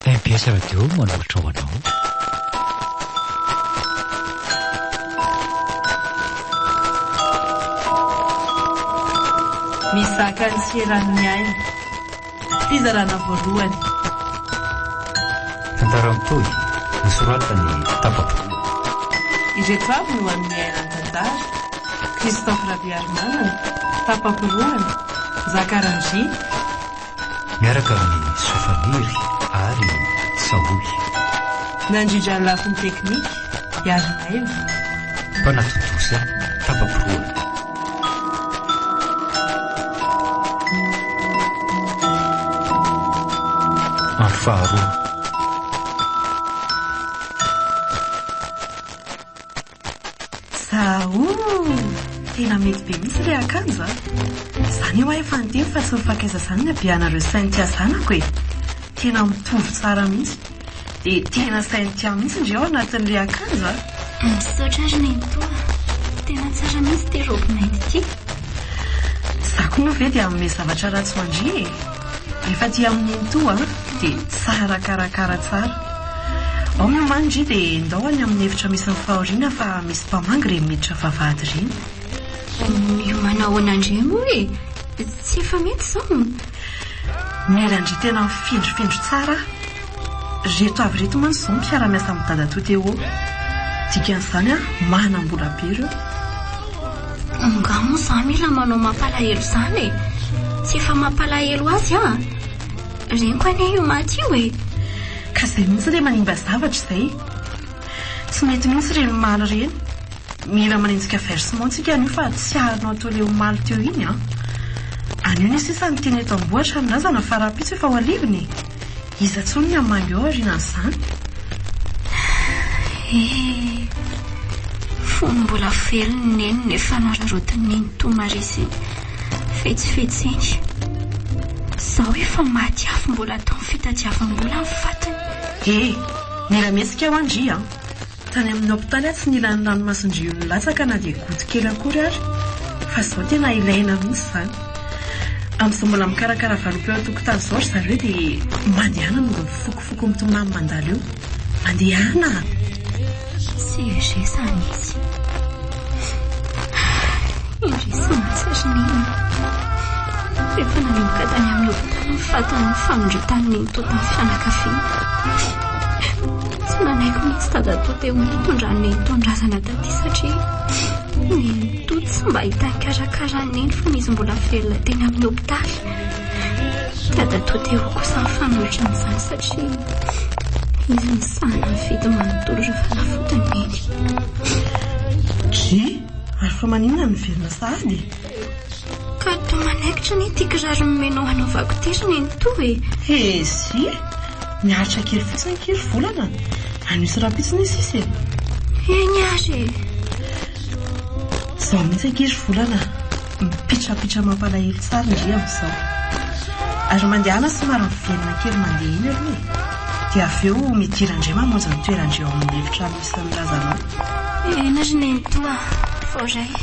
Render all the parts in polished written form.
MPS Radio manolotra ho anao. Mizaka ny tsy eran'ny aina. Fizarana voalohany. Tantara mitohy, nosoratan'i Tapa-porohana. Ireto avy no amin'ny aina ny tantara, Christophe Rabearimanana, Tapa-porohana, Nzaka Randria. Miaraka amin'i Sofaniry ary Saholy. Nandrindra ny lafiny teknika, Iarinaivo. Mpanatontosa, Tapa-porohana. Andro faharoa. Zaoo! Tena mety be mihitsy ilay akanjo a! Izany io aho efa niteny fa tsy mifankaiza izany ny habeanareo Cynthia zanako e! Tena mitovy tsara mihitsy. Dia tena Cynthia mihitsy ndry ao anatin'ilay akanjo a! Misaotra ry nenitoa a! Tena tsara mihitsy ity robe mainty ity. Za koa moa ve dia hanome zavatra ratsy ho an-dry e! Rehefa aty amin'ny nenitoa dia tsara karakara tsara. Ao miomàna ndry dia ndao any amin'ny efitra misy ny fahoriana fa misy mpamangy ireny miditra vavahady ireny. Miomàna ahoana indray moa e? Tsy efa mety izao? Mila ndry tena mifindrofindro tsara aho. Reto avy ireto mantsy izao mpiara-miasa amin'i dadatoa Théo. Dikan'izany an, manam-bola be ireo. Angaha moa izaho mila manao mampalahelo izany e? Tsy efa mampalahelo azy aho. Reniko anie io maty io e! Ka izay mihitsy ilay manimba zavatra izay. Tsy mety mihitsy ireny omaly ireny. Mila manenjika versement tsika anio fa tsy arinao atao ilay omaly teo iny an. Anio ny sisa ny teny eto Ambohitra ny razana fa rahampitso efa ho alevina e. Iza intsony ny hamangy eo aorianan'izany? Eh! Fony mbola velona i Neny no efa nararaotin'i Nenitoa Maria sy fetsifetseny. Izao efa maty afo mbola atao ny fitadiavam-bola ny fatiny. Eh! Mila mihetsika hoa ndry an! Tany amin'ny hopitaly aho tsy nila ny ranomason-dry io nilatsaka na dia goutte kely akory ary. Fa izao tena ilaina mihitsy izany. Amin'izao mbola mikarakara valopy eo an-tokotany izao ry zareo dia mandehana mody mifokofoko mitomany mandalo eo. Mandehana! C'est vrai izany izy. Indrisy mantsy ry Neny. Rehefa nanomboka tany amin'ny hopitaly ny fatin'ny famindrotan'i Nenitoa tamin'ny fianakaviana. Tsy nanaiky mihitsy dadatoa teo nitondra an'i Nenitoa ny razana taty satria Nenitoa tsy mba hita nikarakara an'i Neny fony izy mbola velona teny amin'ny hopitaly. Dadatoa Théo kosa nifanohitra amin'izany satria izy nisahana nividy manontolo ireo fanafodiny Neny. Dry, ary fa maninona no miverina sahady e? Ka toa manaikitra anie ity kiraro nomenao hanaovako ity ry Nenitoa e! Hezia! Miaritra kely fotsiny akia ry volana a! Anio sy rahampitso anie sisa e! Eny ary e! Izao mihitsy akia ry volana a! Mipitrapitra mampalahelo tsara ndry amin'izao. Ary mandehana somary miverina kely mandeha eny aloha e! Dia avy eo midira indray mamonjy ny toeran-dry ao amin'ny efitrano misy ny razanao. Eny ry nenitoa a! Voaray.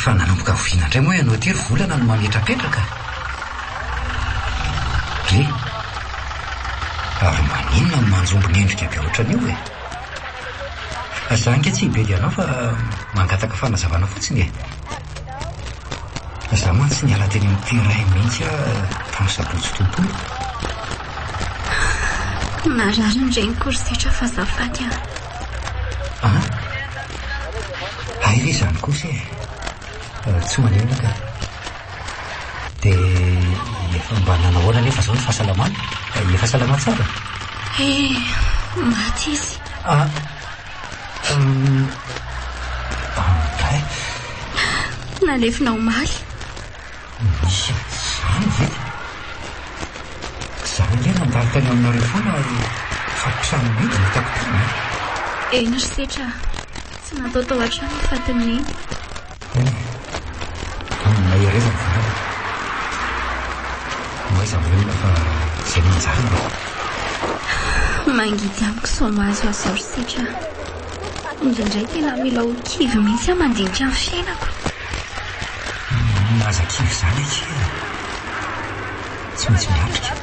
Fa nanomboka oviana indray moa ianao ity ry volana no mametrapetraka? Re! Ary maninona no manjombona endrika be ohatran'io e? Za ange tsy hibedy anao fa mangataka fanazavana fotsiny e! Za mantsy niala teny amin'ny terrain mihitsy aho tamin'ny sabotsy tontolo. Marary ny reniko ry Setra fa azafady an! An? Hay ve izany kosa e? Tsy maninona ka. Dia efa mba nanao ahoana anefa izao ny fahasalamana? Efa salama tsara? Eh, maty izy. Ah, um, ah, Nalefina omaly. Misy an'izany ve? Izaho ange nandalo tany aminareo foana ary fa trano mihidy no hitako tany e. Eny ry Setra, tsy natao tao an-trano ny fatin'i Neny. Eny e, mahereza ny volana. Mahaiza mionona fa izay no anjarany e. Mangidy amiko izao mahazo azy izao ry Setra. Indraindray tena mila ho kivy mihitsy aho mandinika ny fiainako. Aza kivy izany akia e. Tsy maintsy miatrika.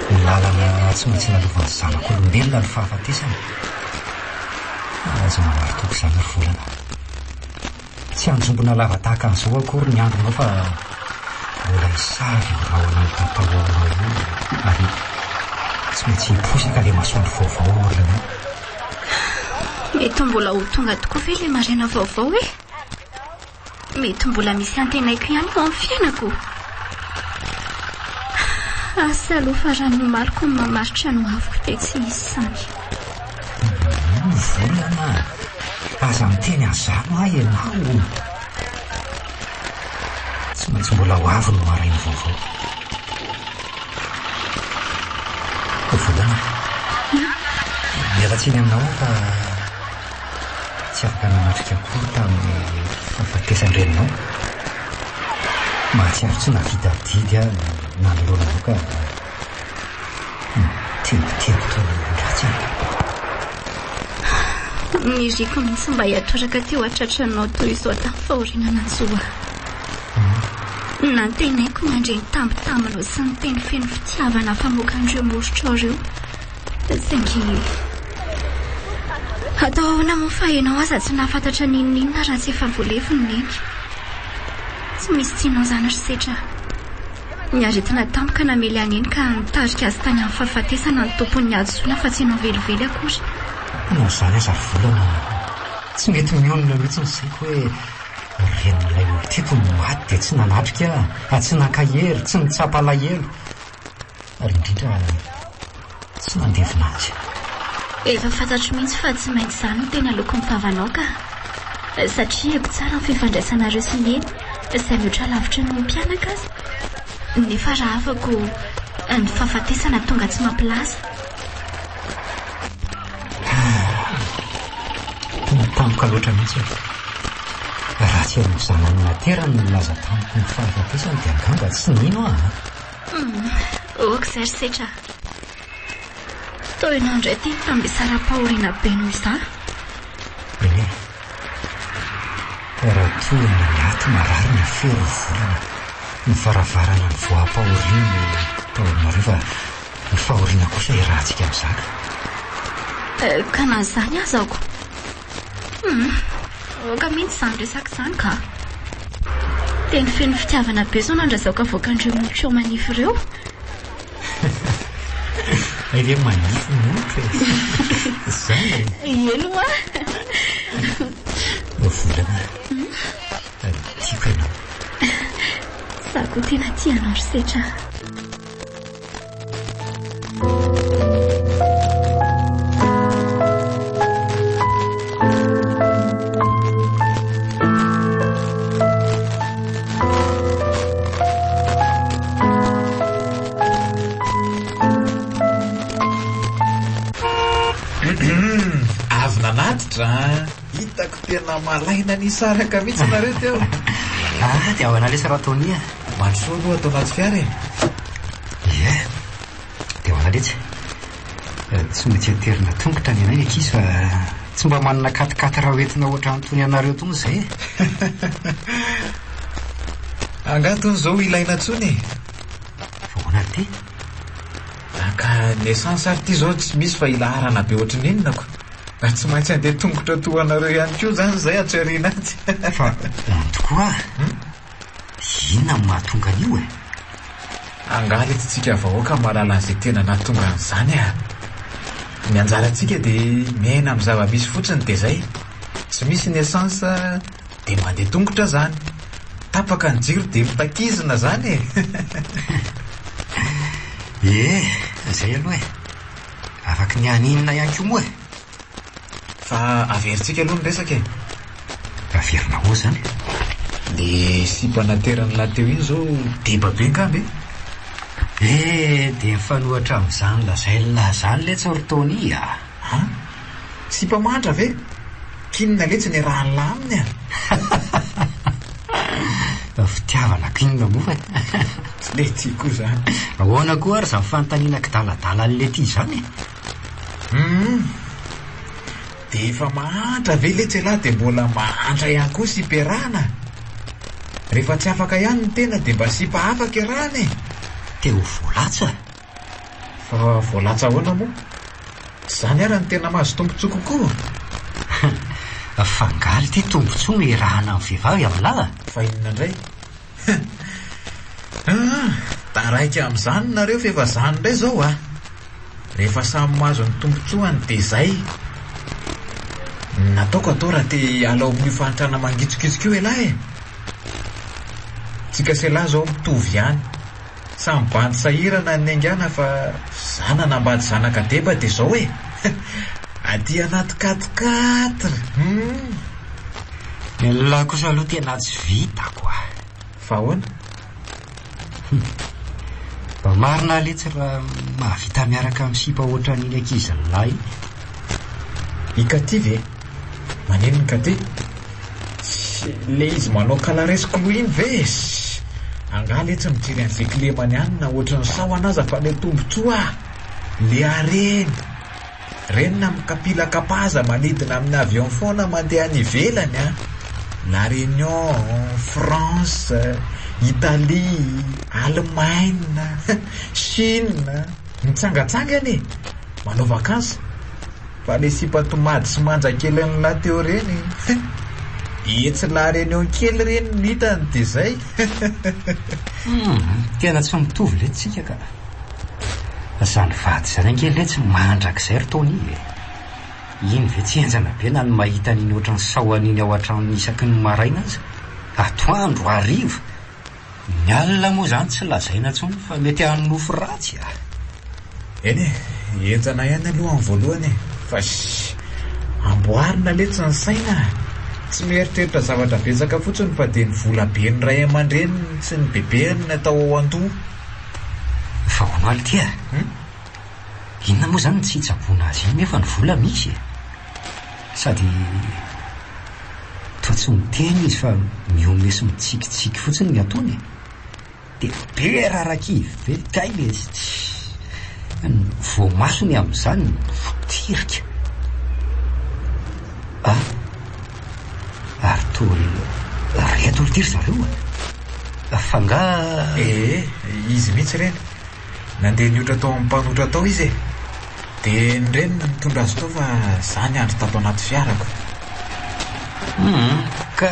Ny lalana tsy maintsy lalovan'ny zanak'olombelona ny fahafatesana. Aza manary-toky izany ry Volana. Tsy hanjombona lava tahaka an'izao akory ny andronao fa mbola hisavy io rahona mitatao aminao io ary tsy maintsy hiposaka ilay masoandro vaovao ao aoriana ao. Mety mbola ho tonga tokoa ve ilay maraina vaovao e? Mety mbola misy antenaiko ihany eo amin'ny fiainako. Asa aloha fa raha ny omaliko no mamaritra ny hoaviko dia tsy hisy izany. Volana a! Aza miteny an'izany hoa ianao. Tsy maintsy mbola ho avy ny maraina vaovao. Volana a! Miala tsiny aminao aho fa tsy afaka nanatrika akory tamin'ny fahafatesan-dreninao. Mahatsiaro tsy nahavita adidy aho nanoloana anao ka. Mitebiteby toy ny olon-dratsy aho. Niriko mihitsy mba hiatoraka teo an-tratranao toy izao tamin'ny fahoriana nanjo ahy. Nantenaiko ny handre ny tambitambanao sy ny teny feno fitiavana afamoakan'ireo morotrao ireo. Saingy atao ahoana moa fa ianao aza tsy nahafantatra n'inon'inona raha tsy efa voaleviny Neny. Tsy misy tianao izany ry Setra. Ny aretina tampoka namely an'i Neny ka nitarika azy tany amin'ny fahafatesana ny tompon'ny hadisoana fa tsy ianao velively akory. Na izany aza ry Volana, tsy mety mionona mihitsy ny saiko hoe renin'ilay olon-tiako no maty dia tsy nanatrika aho, tsy nankahery, tsy nitsapa alahelo ary indrindra tsy nandevina azy. Efa fantatro mihitsy fa tsy maintsy izany no tena lokon'ny vavanao ka. Satria haiko tsara ny fifandraisanareo sy Neny izay mihoatra lavitra noho ny mpianaka aza. Nefa raha afako ny fahafatesana tonga tsy mampilaza. Tena tampoka loatra mihitsy e. Raha tsy ireo zanany naterany no nilaza tamiko ny fahafatesany dia angamba tsy nino aho an. Hum, ok izay ry Setra. Toa ianao indray ity nitambesaram-pahoriana be noho izaho. Eny e. Raha toa ny aty marary ny afero ry volana, ny varavarana nivoaham-pahoriana no tao aminareo fa ny fahoriana kosa iarahantsika mizaka. Ka na izany aza ko. Hum, aoka mihitsy izany resaka izany ka. Teny feno fitiavana be izao nandrazaoko avoakan'ireo molotrao manify ireo. Hay ve manify ny molotra e? Izay e. Eny hoa. Volana, tiako ianao. Izaho koa tena tia anao ry Setra a. Avy nanatitra an! Hitako tena malaina ny hisaraka mihitsy nareo teo. Ah, dia ahoana lesy Ratony a? Mandrosoa aloha ato anaty fiara e. Ie, dia ahoana letsy? Tsy maintsy aterina tongotra ny anay ny ankizy fa tsy mba manana quat-quatre hoentina ohatran'itony anareo itony izay e. Angaha itony izao ilaina intsony e? Fa ahoana ary ity? Ka ny essence ary ity izao tsy misy fa ilaharana be ohatry ny inona ko. Tsy maintsy handeha tongotra toa anareo ihany koa izany izay atsy aoriana atsy. Fa hono tokoa ah! Inona no mahatonga an'io e? Angaha letsy tsika vahoaka mahalala an'izay tena nahatonga an'izany ah! Ny anjarantsika dia miaina amin'ny zava-misy fotsiny dia zay. Tsy misy ny essence dia mandeha tongotra zany. Tapaka ny jiro dia mitakizina zany e! Ie, izay aloha e. Afaky ny haninona ihany koa moa e. Fa averintsika aloha ny resaka e. Averina ahoa izany? Le sipa nateran'lah teo iny izao deba be ngamba e. Eh, dia mifanohitra amin'izany lazain'lah izany letsy ry Tony a. An? Sipa mahantra ve? K'inona letsy ny iarahan'lah aminy a? Fitiavana k'inona moa e? Tsy le ty koa izany. Ahoana koa ary izany fanontaniana kidaladala an'le ty izany e? Humm. Dia efa mahantra ve letsy ialahy dia mbola mahantra ihany koa sipa iarahana? Rehefa tsy afaka ihany ny tena dia mba sipa afaka iarahana e! Te ho voalatsa? Fa voalatsa ahoana moa? Tsy izany ara no tena mahazo tombontsoa kokoa? Fa angaha ity tombontsoa no iarahana amin'ny vehivavy amin'lah? Fa inona indray? Aa! Taraiky amin'izany nareo f'efa zany indray zao a! Rehefa samy mahazo ny tombotsoany dia zay! Ny nataoko atao raha te hiala ao amin'io fahantrana mangitsokitsoka io elah e! Tsika sy elah zao mitovy ihany. Samy bandy sahirana ny niaingàna fa za nanambady zanaka deba dia zao e! Aty anaty quatre quatre! Humm! Ny lahy kosa aloha tena tsy vitako a! Fa ahoana? Hum! Mba marina letsy raha mahavita miaraka amin'ny sipa ohatran'iny ankizy lahy iny. I Katy ve? Maninona Katy? Tssy, le izy manao kalaresy klo iny ve e? Ssy, angaha letsy mijery an'izay kilemany any na ohatran'ny sahona aza fa le tombotsoa a! Le harena! Reny na mikapila kapaza manidina amin'ny avion foana mandeha any ivelany a! La Réunion, France, Italie, Allemagne, Chine, mitsangatsangana e! Manao vacances! Fa le sipa tomady sy manja kely an'lah teo reny etsy la réunion kely reny no hitany de zay. Humm, tena tsy mitovy letsy tsika ka. Zany vady zany ange letsy mandrakizay ry Tony e. Iny ve tsy henjana be na ny mahita an'iny ohatran'ny sahona iny ao an-tranony isaky ny maraina aza? Atoandro, hariva. Ny alina moa izany tsy lazaina intsony fa mety hanonofy ratsy a! Eny e, henjana ihany aloha amin'ny voalohany e, fa shh! Amboarina letsy ny saina a! Tsy mieritreritra zavatra betsaka fotsiny fa dia ny vola ben'ny ray aman-dreniny sy ny bebeny no atao ao an-doha. Fa hono aly ity a! Inona moa izany no tsy hitsaboana azy iny nefa ny vola misy e? Sady toa tsy miteny izy fa mihomehy sy mitsikitsiky fotsiny ny ataony e! Dia be rarakivy be, kay le izy tsy ny voamasony amin'izany mivotirika. Ah! Ary toa reto ry ity ry zareo e! F'angaha. Ee, izy mihitsy ireny. Nandeha niotra tao amin'ny mpanotra tao izy e! Dia ny reniny nitondra azy tao fa za niandry tato anaty fiarako. Humm, ka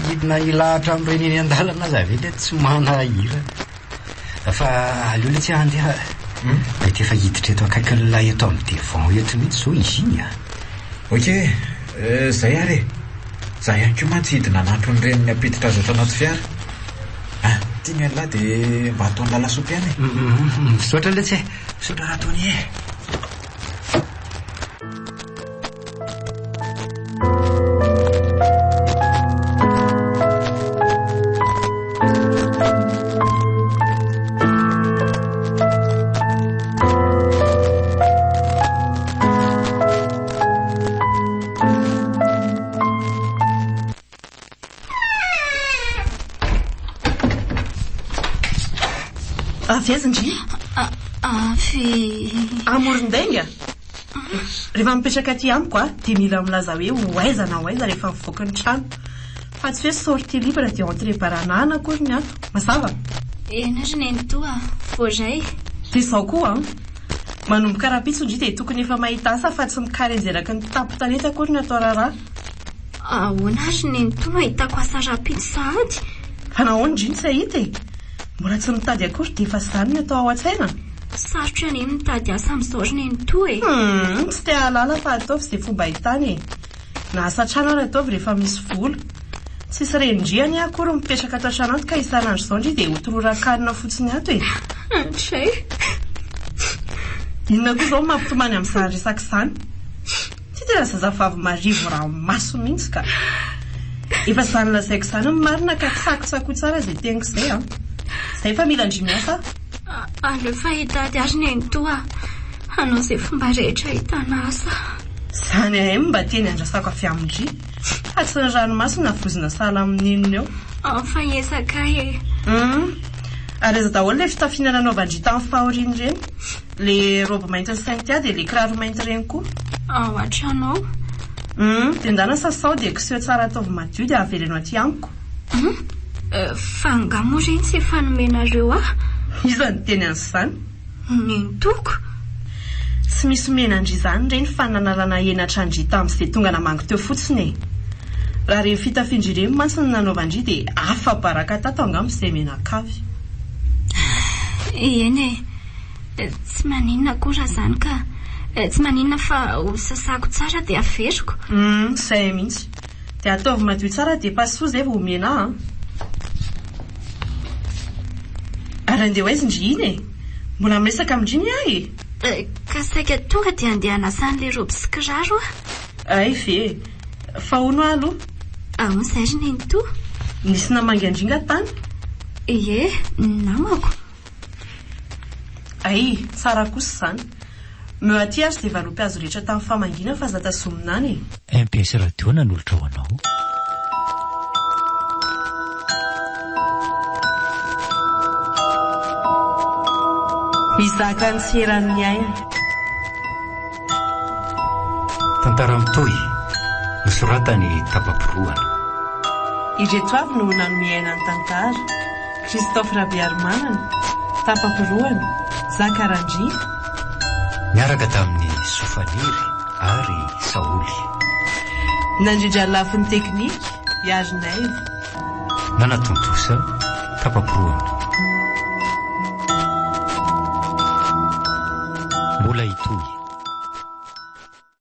hidina hilahatra amin'ireny eny an-dalana aza ve le tsy manahirana. Fa aleo le tsy handeha fa mety efa hiditra eto akaikin'ilay eto amin'ny devant eto mihitsy izao izy iny a! Ok, zay ary e! Za ihany koa mantsy hidina hanampy ny reniny hampiditra azy ato anaty fiara. Ah, ty ny an'lah dia mba ataon'lah lasopy ihany e. Misaotra letsy e! Misaotra Ratony e! Avy aiza ndry? Avy. Amoron-dainga? Rehefa mipetraka aty amiko aho dia mila milaza hoe ho aiza na ho aiza rehefa mivoaka ny trano. Fa tsy hoe sortie libre dia entrée baranahana akory ny ato. Mazava? Eny ry nenitoa, voaray. Dia izao koa an. Manomboka rahampitso ndry dia tokony efa mahita asa fa tsy mikarenjeraky ny tampon-tanety akory ny atao raharaha. Ahoana ary nenitoa no ahitako asa rahampitso sahady? Fa nahoana ndry no tsy hahita e? Mbola tsy mitady akory dia efa izany no atao ao an-tsaina? Sarotra anie ny mitady asa amin'izao ry nenitoa e! Humm, tsy te hahalala fa ataovy izay fomba ahitana e! Na asa an-trano ary ataovy rehefa misy vola. Tsisy renin-dry anie akory mipetraka ato an-trano ato ka isan'andro izao ndry dia ho tororan-kanina fotsiny ato e! Andray. Inona koa izao no mampitomany amin'izany resaka izany? Ty tena zazavavy marivo ranomaso mihitsy ka. Efa izany lazaiko izany ny marina ka tsakotsakoy tsara izay teniko izay an. Izay fa mila an-dry miasa aho. Aleo fa hitady ary nenitoa hanao izay fomba rehetra ahitana asa. Izany ahay no mba teny andrasako avy amin-dry. Fa tsy ny ranomaso na vozona sahala amin'ny neniny eo. Ao fa hiezaka ahy e. Hum. Ary aiza daholo ilay fitafiana nanaovan-dry tamin'ny fahoriana ireny? Le robe maintin'i Cynthia dia le kiraro mainty ireny koa. Ao an-trano ao. Hum, dia ndana sasao dia koseho tsara ataovy madio dia avereno aty amiko. Hum, fa angaha moa ireny tsy efa nomenareo ahy? Iza niteny an'izany? Nenitoako. Tsy misy omena an-dry izany ireny fa nanalana henatra an-dry tamin'izay tonga namangy teo fotsiny e. Raha ireny fitafian-dry ireny mantsy no nanaovan-dry dia afa-baraka tato angamba izay mianakavy. Eny e. Tsy maninona akory raha izany ka. Tsy maninona fa ho sasako tsara dia averiko. Humm, izay mihitsy. Dia ataovy madio tsara dia pasoa izay vao omena ahy an. Ary andeha ho aiza ndry iny e? Mbola miresaka amin-dry ny ahy e? Ka saika tonga dia andeha hanasa an'ilay robe sy kiraro aho. Hay ve e! Fa hono aho aloha? Ahoana izay ry nenitoa? Nisy namangy an-dry nga tany? Ie, namako. Hay, tsara kosa izany. Meo aty ary izay valopy azo rehetra tamin'ny famangiana fa aza tazomina any e. Mbs Radio nanolotra ho anao. Mizaka ny tsy eran'ny aina. Tantara mitohy, nosoratan'i Tapa-porohana. Ireto avy no nanome aina ny tantara. Christophe Rabearimanana, Tapa-porohana, Zaka Randria. Niaraka tamin'i Sofaniry ary Saoly. Nandrindra ny lafiny teknika, i Harinaivo. Nanatontosa, Tapa-porohana. Mbola hitohy.